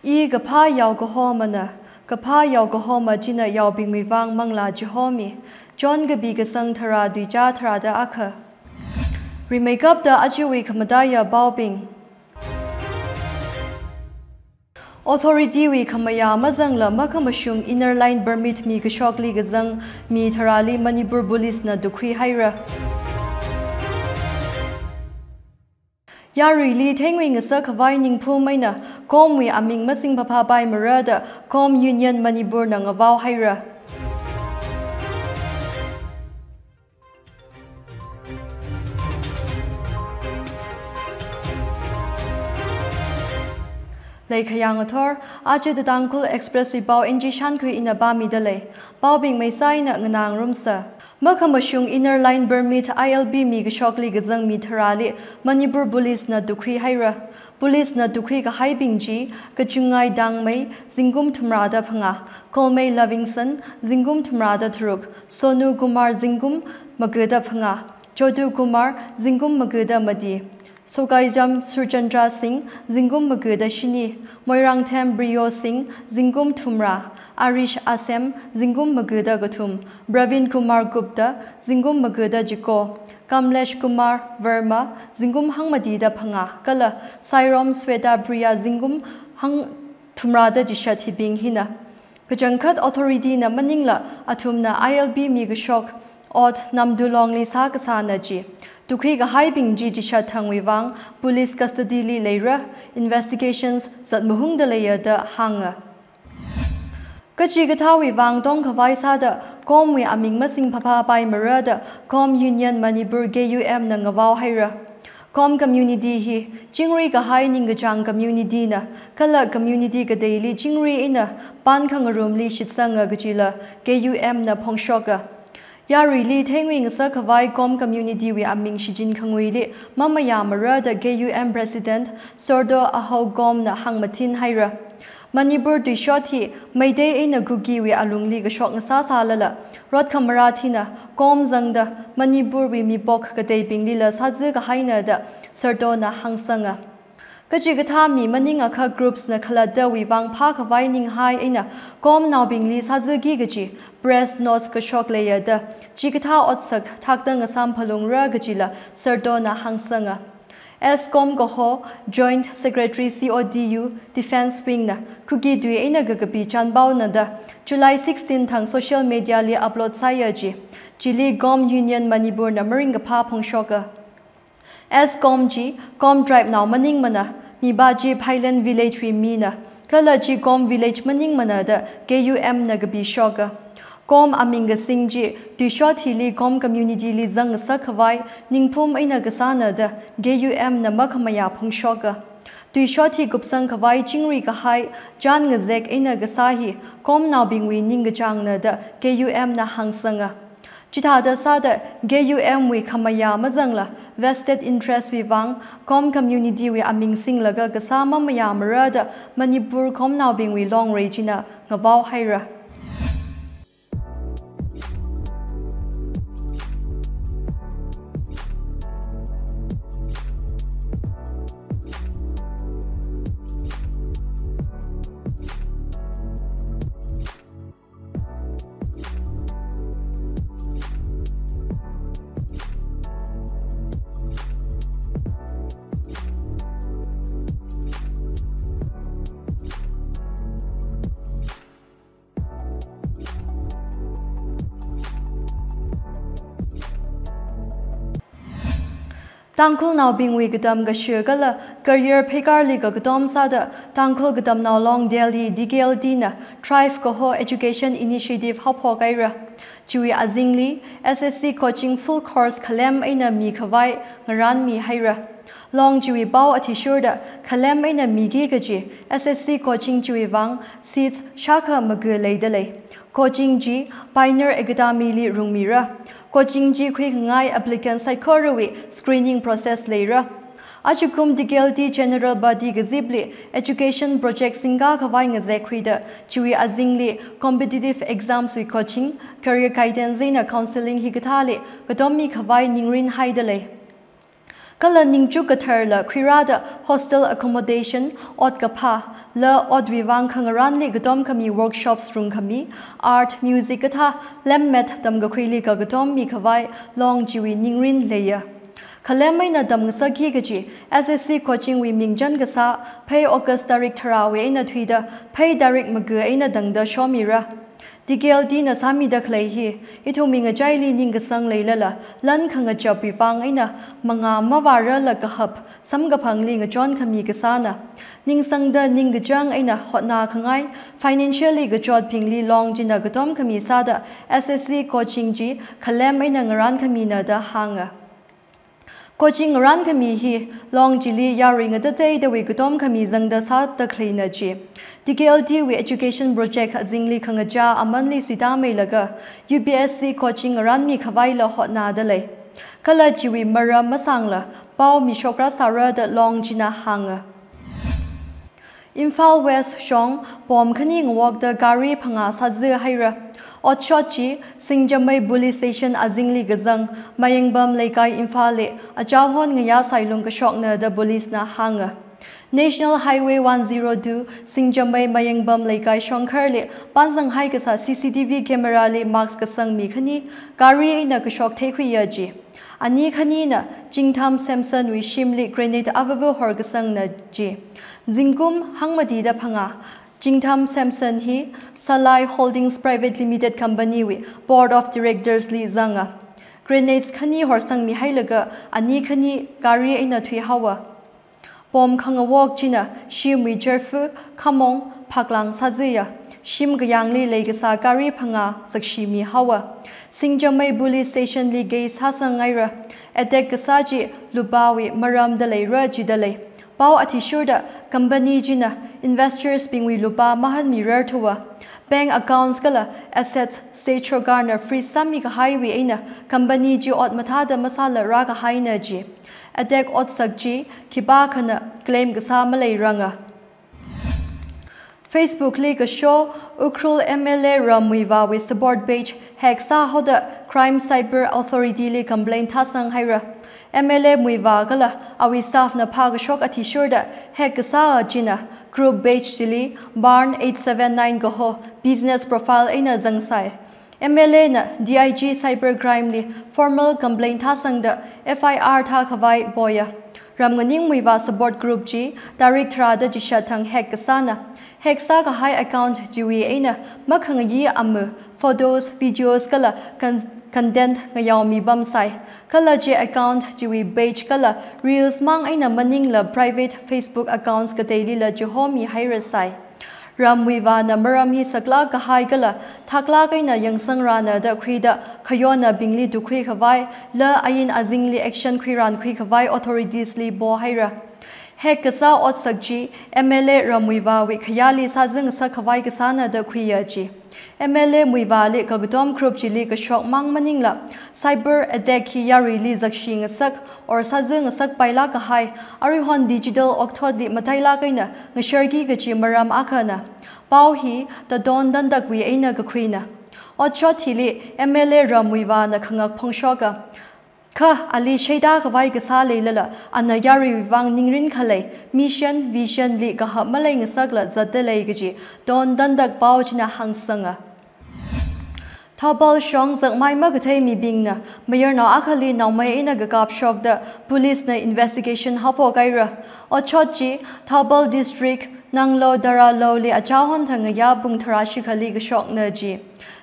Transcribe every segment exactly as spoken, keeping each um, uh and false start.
I kaphā yao kahomana, kaphā yao kahoma china yaobingwui vang manglā chihomi. John kapi kasang tharā tuichā tharāda akha. Rimeikapta ajawui khamataiya paobing. Authority wui khamayā mazangla makhamashung Inner Line Permit mikashokli kazang mi tharāli Manipur Police na tukhuihaira. Yaruili theingui ngasak khavai ningphum eina COMMwui aming masingphaphāpaimara da COMM Union Manipur na ngavaohaira. Leikhayang athor, aja The Tangkhul Express wui pao N G Shankhui ina pāmida lei. Paobing meisa ina nganāngarumsa. Makhamashung Inner Line Permit I L P mikashokli kazang mi tharāli Manipur Police na tukhuihaira. Police na tukhui kahaibing chi, Kachungngai Dangmei, zingkum thumrāda phangā, Kolmei Lovingson, zingkum thumrāda tharuk, Sonu Kumar, zingkum magada phangā, Chotu Kumar, zingkum magada mati, Sokaijam Surchandra Singh, zingkum magada shini, Moirangthem Priyo Singh, zingkum thumrā, Arish Asem, zingkum magada kathum, Praveen Kumar Gupta, zingkum magada chiko, Kamlesh Kumar Verma, zingkum hangmatida phangā, kala Sairom Sweta Priya, zingkum hangthumrāda chishat hibing hina. Kachangkhat authority na maningla athumna I L P mikashok ot Namdu Longli sākasāna chi. Tukhui kahaibing chi chishat thangwui vang police custody li leira, investigations zatmahungda leiya da hānga. Kachikathāwui vang tongkhavai sāda COMMwui aming masingphaphāpaimara da COMM Union Manipur, K U M na ngavaohaira. COMM community hi chingri kahai ningkachāng community na, kala community kateili chingri eina pan khangarumli shitsanga kajila K U M na phongshoka. Yaruili theingui ngasak khavai COMM community wui aming shichin khanguili mamayāmara da K U M President Sordo Ahao Kom na hāngmathinhaira. Manipur tuishot hi Meitei eina Kuki wui alungli kashok ngasāsālala, rot khamarathina COMM zangda Manipur wui mipok kateibinglila sāzi kahaina da Sordo na hāngsanga. Kachikathā mi maningakha groups na khalattawui vang phākhavai ninghai eina COMM naobingli sāziki kaji press notes kashok leiya da, chikathā otsak thakta ngasam phalungra kajila Sordo na hāngsanga. S COMM kaho Joint Secretary C O D U Defence Wing na Kuki tui eina kakapi chanpaona da July sixteen thang social media li upload sāya chi. Chili COMM Union Manipur na maringkaphā phongshoka. S COMM chi COMM tribe nao maningmana, mipā chi Phailen village wui mina, kala chi COMM village maningmana da K U M na kapishoka. COMM aming kasing chi tuishot hili COMM community li zang ngasak khavai ningphum eina kasāna da K U M na makhamayā phongshoka. Tuishot hi kupsang khavai chingri kahai, chān ngazek eina kasā hi COMM naobingwui ningkachāngna da K U M na hāngsanga. Chithāda sāda K U M wui khamayā mazangla vested interest wui vang COMM community wui aming singlaga kasā mamayāmara da Manipur COMM naobingwui longrei china ngavaohaira. Tangkhulnaobingwui katam kashi kala career pheikarli kakatom sāda Tangkhul Katamnao Long Delhi, T K L D na Thrive kaho education initiative haophok haira. Chiwui azingli S S C coaching full course khalem eina mikhavai ngaranmihaira. Long chiwui pao athishurda khalem eina miki kaji S S C coaching chiwui vang seats shākha maga leida lei. Coaching chi Pioneer Academy li rungmira. Coaching chi khuikhangai applicant saikorawui screening process leira. Ajakum T K L D General Body kazipli education project singkakhavai ngazekkhuida chiwui azingli competitive exams wui coaching, career guidance eina counselling hikathāli katom mikhavai ningrinhaida lei. Kala ningchuk katharla khuirāda hostel accommodation, ot kaphā, la otwui vang khangarānli katom khami workshops rungkhami, art, music kathā, lemmet tamkakhuili kakatom mikhavai Long chiwui ningrin leiya. Khalem eina tamngasakki kaji S S C coaching wui mingchan kasā phei August tarik tharāwui eina thuida phei tarik maga eina tangda shomira. T K L D na sāmida khalei hi, ithumwui ngachaili ningkasang leilala, lan khangachapwui vang eina mangā mavārala kahap samkaphangli ngachon khami kasāna. Ningsangda ningkachāng eina hotnā khangai, financially kachotbingli Long china katom khami sāda S S C coaching chi khalem eina ngarān khamina da hānga. Coaching ngarān khami hi Long chili yarui ngatateidawui katom khami zangda sāda khaleina chi. T K L D wui education project azingli khangachā amanli suitāmeilaga U P S C coaching ngarānmi khavaila hotnāda lei. Kala chiwui maram masangla pao mishokra sāra da Long china hānga. Imphal West shong pom khani ngawokda gari phangā sāzā haira. Otshot chi Singjamei Police Station azingli kazang Mayengbam Leikai Imphal li achahon ngayā sailung kashokna da police na hānga. National Highway one zero two Singjamei Mayengbam Leikai shongkharli pānsang haikasā C C T V camera li mask kasang mi khani gari eina kashok theikhuiya ji. Ani khanina Chingtham Samson wui shimli grenade avava horkasangna ji. Zingkum hangmatida phangā, Chingtham Samson hi Salai Holdings Private Limited Company wui Board of Directors li zanga. Grenades khani horsangmi hailaga ani khani gari eina thuihaowa. Pom khangawok china shimwui jerfu, khamong, phaklang sāzāya. Shim kayāngli leikasā gari phangā zakshimi haowa. Singjamei Police Station li case sāsang ngaira. Attack kasā chi lupāwui maramda leira jida lei. Pao athishurda company china investors bingwui lupā mahanmirarthuwa. Bank accounts kala assets state sorkarna freeze sāmi kahaiwui eina company chi ot mathāda masāla rākahaina ji. Attack otsak chi khipākhana claim kasā maleiranga. Facebook li kasho Ukhrul M L A Ram Muivah wui support page hack sāhaoda Crime Cyber Authority li complaint thāsang haira. M L A Muivah kala awui staff na phākashok athishurda hack kasā china group page chili Barn eight seven nine kaho business profile eina zangsai. M L A na D I G Cybercrime li formal complaint thāsangda F I R thākhavai poya. Ramnganing Muivah support group chi tarik tharāda chishat thang hack kasāna. Hack sākahai account chiwui eina makhangayi ama, photos, videos kala con-, content ngayaomi pamsai. Kala chi account chiwui page kala reels mang eina maningla private Facebook accounts kateilila chihomi hairasai. Ram Muivahna maram hi saklāk kahai kala thaklāk eina yangsangrana da khuida khayonnaobingli tukhuikhavai, la ain azingli action khuirānkhuikhavai authorities li pohaira. Hack kasā otsak chi M L A Ram Muivah wui khayāli sāzāngasakkhavai kasāna da khuiya ji. M L A Muivah li kakatom group chili kashok mang maningla cyber attack hi yaruili zakshi ngasak or sāzāngasakpailāk kahai, aruihon digital okthotli matailāk eina ngasharki kachi maram akhana. Pao hi Tadon Tantakwui eina kakhuina. Otshot hili M L A Ram Muivahna khangak phongshoka. Kha ali shaitākhavai kasā leilala, ana yaruiwui vang ningrin khalei, mission, vision li kahap maleingasakla zatda lei kaji Don Tantak pao china hāngsanga. Thoubal shong zakmai makathei mibingna mayarnao akhali naomei eina kakapshokda police na investigation haophok haira. Otshot chi Thoubal District, Nanglo Daralo li achahon thang ngayā pung tharā shikhali kashokna ji.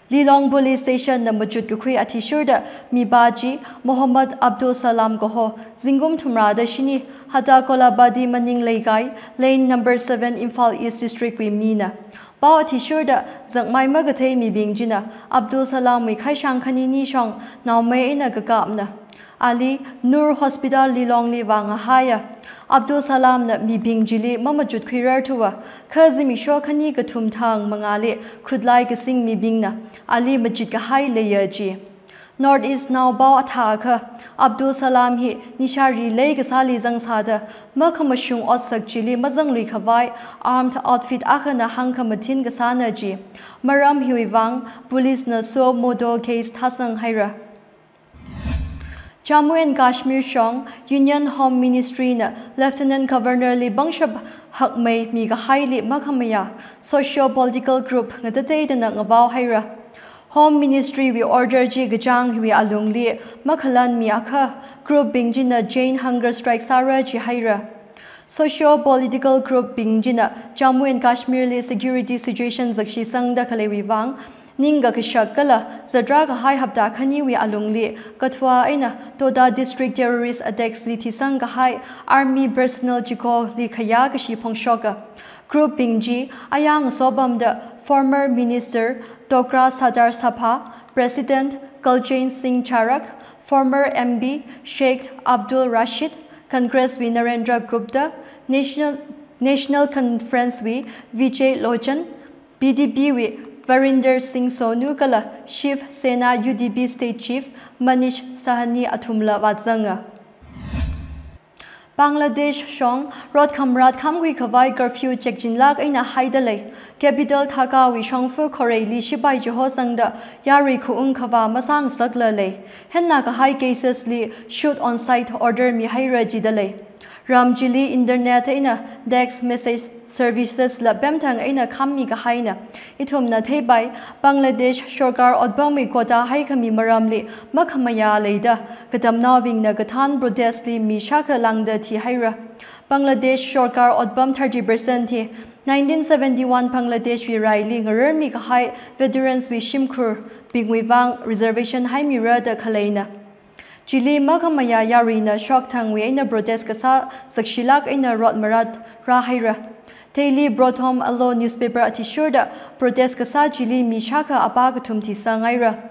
Lilong Police Station na machut kakhui athishurda mipā chi Mohammad Abdul Salam kaho, zingkum thumrāda shini, Hata Kolabadi Maning Leikai, Lane number seven, Imphal East District wui mina. Pao athishurda zakmai makathei mibing china Abdul Salam wui khaishang khanini shong naomei eina kakapna. Ali Noor Hospital Lilong li vāngahaiya. Abdul Salam na mibing chili mamachut khuirarthuwa, kha zimiksho khani kathum thang mangāli khutlai kasing mibingna ali machit kahai leiya ji. North East Now pao athākha, Abdul Salam hi nisha rilei kasāli zangsāda, makhamashung otsak chili mazangluikhavai armed outfit akhana hāngkhamathin kasāna ji. Maram hiwui vang police na suo motu case thāsang haira. Jammu and Kashmir shong Union Home Ministry na Lieutenant Governor li pangshap hakmei mikahaili makhamayā socio-political group ngatateidana ngavao haira. Home Ministry wui order chi kachāng hiwui alungli makhalan mi akha group bing china Jain hunger strike sāra jihaira. Socio-political group bing china Jammu and Kashmir li security situation zakshisangda khaleiwui vang, ningkakashak kala zatra kahai hapta khaniwui alungli Kathua eina Doda district terrorist attacks li thisang kahai army personnel chikoli khayā kashi phongshoka. Group bing chi ayang sopamda former Minister Dogra Sadar Sabha President Kulchand Singh Charak, former M P Sheikh Abdul Rashid, Congress wui Narendra Gupta, National, National Conference wui Vijay Lochan, P D P wui Varinder Singh Sonu kala Shiv Sena U D P State Chief Manish Sahani athumla vāzanga. Bangladesh shong rot khamrat khamkhui khavai curfew chekchinlak eina haida lei. Capital Dhaka wui shongfa khoreili shipai chiho sangda yarui khaung khavā masāngasakla lei. Henna kahai cases li shoot on sight order mihaira jida lei. Ram chili internet eina text message services la pemthang eina khammi kahaina. Ithumna theipai, Bangladesh sorkar otpamwui quota haikhami maramli makhamayā leida, katamnaobingna kathān protest li mi shākha lāngda thihaira. Bangladesh sorkar otpam thirty percent hi nineteen seventy-one Bangladesh wui raili ngararmi kahai veterans wui shimkhurbingwui vang reservation haimira da khaleina. Chili makhamayā yaruina shokthangwui eina protest kasā zakshilak eina rot marat rāhaira. Daily Pratham Alo newspaper athishurda protest kasā chili mi shākha apā kathum thisangaira.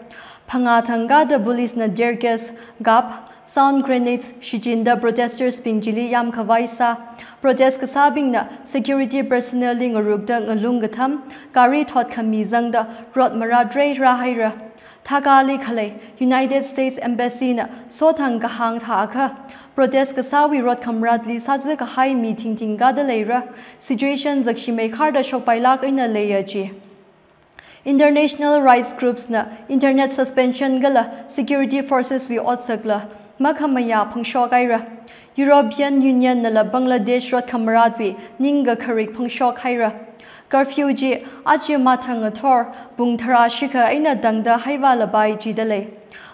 Phangā thangkada police na tear gas kap, sound grenades shichinda protesters bing chili yamkhavai sā. Protest kasābingna security personnel li ngarukda ngalung katham, gari thot khami zangda rot marat rei rāhaira. Dhaka li khalei United States Embassy na sothang kahāng thākha, protest kasāwui rot khamratli sāzi kahai mi thingthing kada leira, situation zakshimei kharda shokpailak eina leiya ji. International rights groups na internet suspension kala security forces wui otsakla makhamayā phongshok haira. European Union nala Bangladesh rot khamratwui ningkakharik phongshok haira. Curfew chi aja mathang ngathor pung tharā shikha eina tangda haivālapai jida lei.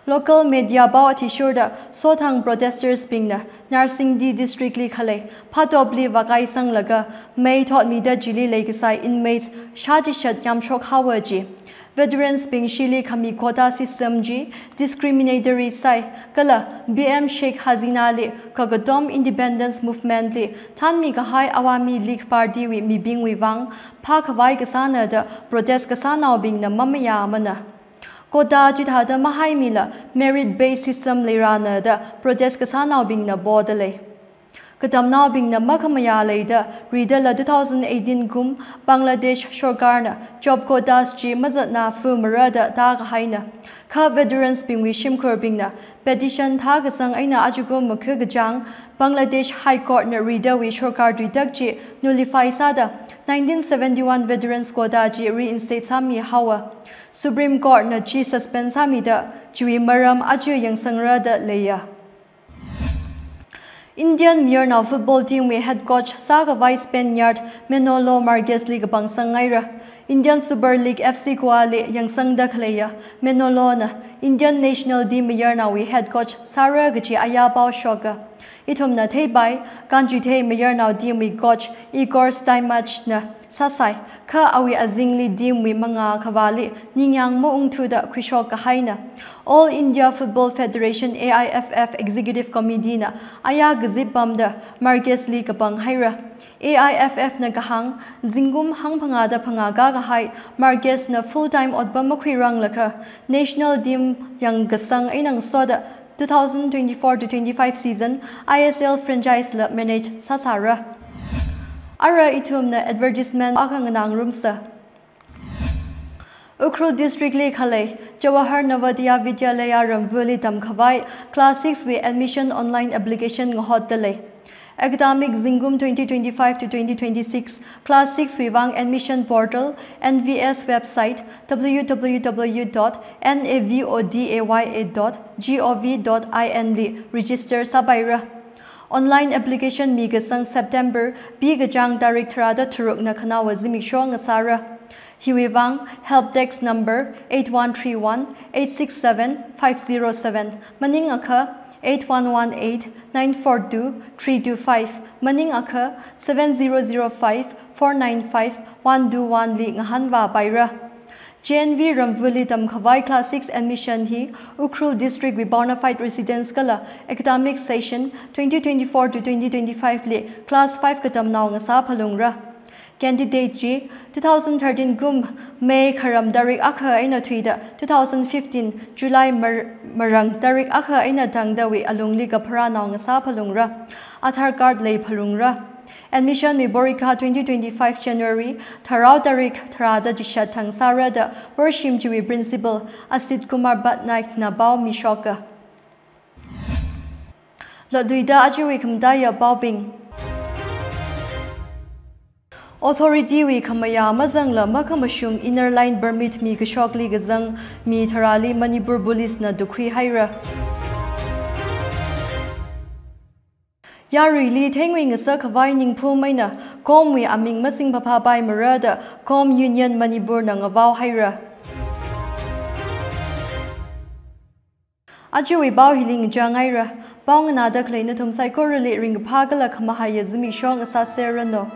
Local media pao athishurda sothang protesters bingna Narsingdi district li khalei phatopli vākai sanglaga mei thotmida chili leikasai inmates shā chishat yamshok haowa ji. Veterans bing shili khami quota system chi discriminatory sai, kala P M Sheikh Hasina li kakatom independence movement li thanmi kahai Awami League Party wui mibingwui vang phākhavai kasāna da protest kasānaobingna mamayāmana. Quota chithāda mahaimila merit based system leirana da protest kasānaobingna poda lei. Katamnaobingna makhamayā leida ridala two thousand eighteen kum Bangladesh sorkarna job quotas chi mazatna fumara da tākahaina. Kha veterans bingwui shimkhurbingna petition thākasang eina ajakum makha kachāng Bangladesh High Court na ridawui sorkar tuitak chi nullify sāda nineteen seventy-one veterans quota chi reinstate sāmi haowa. Supreme Court na chi suspend sāmida chiwui maram aja yangsangra da leiya. Indian mayarnao football team wui head coach sākhavai Spaniard Manolo Marquez li kapang sangngaira. Indian Super League F C Goa li yangsangda khaleiya Manolo na Indian national team mayarnaowui head coach sāra kaji ayā pao shoka. Ithumna theipai, Kanchuithei mayarnao team wui coach Igor Stimac na sāsai, kha awui azingli team wui mangā khavāli ningyāng maungthuda khuishok kahaina. All India Football Federation, A I F F Executive Committee na ayā kazip pamda Marquez li kapang haira. A I F F na kahāng, zingkum hangphangāda phangā kakahai Marquez na full time otpam makhuiranglakha national team yangkasang eina ngasoda two thousand twenty-four to twenty-five season I S L franchise la manage sāsāra. Ara ithumna advertisement akha nganāngarumsa. Ukhrul District li khalei Jawahar Navodaya Vidyalaya Rambuli tamkhavai class six wui admission online application ngahotda lei. Academic zingkum twenty twenty-five to twenty twenty-six, Class six wui vang admission portal, N V S website, W W W dot navodaya dot gov dot in li register sāpaira. Online application mikasang September, pikachāng tarik tharāda tharukna khanaowa zimiksho ngasāra. Hiwui vang, help desk number eight one three one, eight six seven, five zero seven, maningakha eight one one eight, nine four two, three two five, maningakha seven zero zero five, four nine five, one two one li ngahānvāpaira. J N V Ramvali tamkhavai Class six admission hi Ukhrul District wui bona fide residents kala academic session twenty twenty-four to twenty twenty-five li Class five katamnao ngasāphalungra. Candidate chi two thousand thirteen kum May kharam tarik akha eina thuida two thousand fifteen July mar-, marang tarik akha eina tangdawui alungli kapharānao ngasāphalungra. Aadhaar card leiphalungra. Admission wui porikha twenty twenty-five January tharao tarik tharāda chishat thang sāra da Worshim chiwui Principal Asit Kumar Patnaik na pao mishoka. Lotluida ajawui khamataiya paobing. Authority wui khamayā mazangla makhamashung Inner Line Permit mikashokli kazang mi tharāli Manipur Police na tukhuihaira. Yaruili thengwui ngasakkhavai ningphum eina COMWui aming masingphaphāpaimara da COMW Union Manipur na ngavaohaira. Ajawui pao hili ngachāngaira. Pao nganāda khalei nathum saikorali ringkaphā kala khamahaiya zimiksho ngasāserranu.